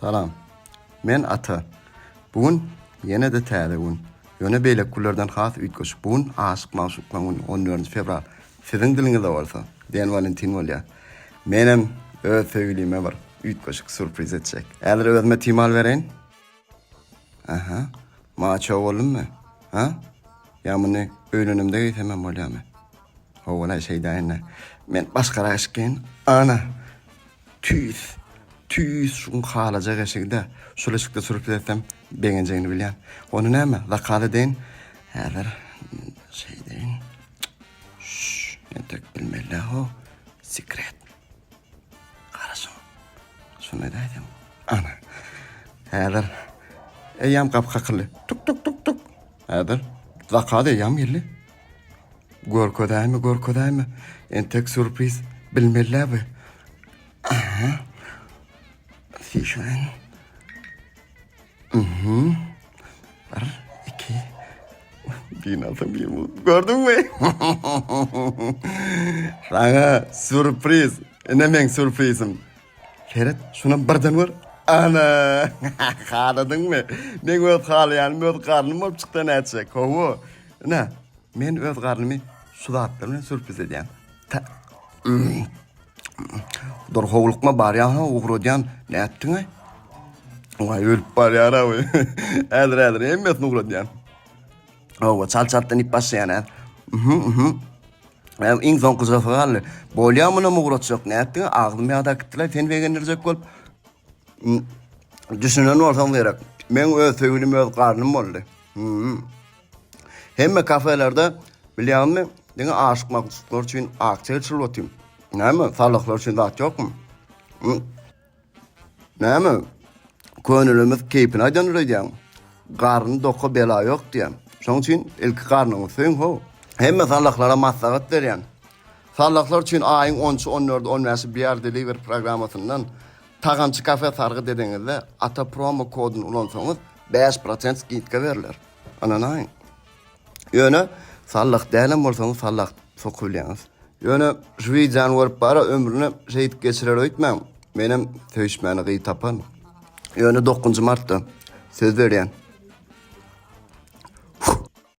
Salam. Men Ata. Bu gün ýene-de täze gün. Ýöne beýleki günlerden has üýtgeşik. Bu gün aşyk-magşuklaň güni, on dördünji fewral. Siziň diliňizde bolsa, Den Walentin bolýar. Menem öz söýgülime bir üýtgeşik sýurpriz etjek. Häzir özüme timal bereýin. Aha. Maço boldummy? Ha? Ýa muny öýlenimde geýsemem bolýarmy? Howala şeýdäýin-dä. Men başgarak eşik geýin. Ana. Tüýs, tüýs şuň halajak eşigi-dä. Şul eşikde sürpriz etsem, begenjegini bilýän. Ony näme, zakaz edeýin. Häzir şeýdeýin. Şşş, entek bilmeli-ho. Sekret. Garaşyň. Şuny edäýsem. Ana. Häzir eýýäm gapy kakyldy. Tuk tuk tuk tuk. Häzir zakaz eýýäm geldi. Görkezäýme, görkezäýme. Entek sürpriz bilmeli-dä bu. Aha. Sişen. Mhm. Bir, iki. Birini alsam birini bulup. Gördüňmi? Saňa sürpriz. Ine meň sürprizim. Seret, şunam birden gör. Ana, haladyňmy? Meň öz halaýanym öz garnym bolup çyksa nätjek? Hawa. Ine, men öz garnymy şu zatlar bilen sürpriz edýän. Ta Dur howlukma barýan ha ugradýan. Nätdiň-aý? Waý ölüp barýar-a bu. Häzir häzir hemmesini ugradýan. Hawa, çalt-çaltdan iýip başlaýan häzir. Mhm, mhm. Äm iň soňkujasy galdy. Bolýa munam ugratjak. Nätdiň? Agzym ýada gitdiler. Seni begendirjek bolup. Düşünen bolsaň gerek. Meň öz söýgülim öz garnym boldy. Hemme kafelerde bilýäňmi, diňe aşyk magşuklar üçin aksiýa geçirilip otyr. Näme, sallahlar üçin zat ýokmy? Näme? Könelerimiz keýpini aýdandyr öýdýäň. Garny doka bela ýok diýýän. Şonuň üçin ilki garnyňy söýüň how. Hemme sallahlara maslahat berýän. Sallahlar üçin aýyň onçy, on dördi, on bäşi BR Delivery programmasyndan Tagamçy kafe sargyt edeňizde ata promo koduny ulansaňyz 5% skidka berler. Ynanaýyň. Ýöne sallah dälem bolsaňyz sallah sokubilýäňiz. Ýöne şu wideony görüp bara ömrüni şeýdip geçirer öýtmäň. Menem söýüşmäne gyz taparyn. Ýöne dokuzynjy martda söz berýän.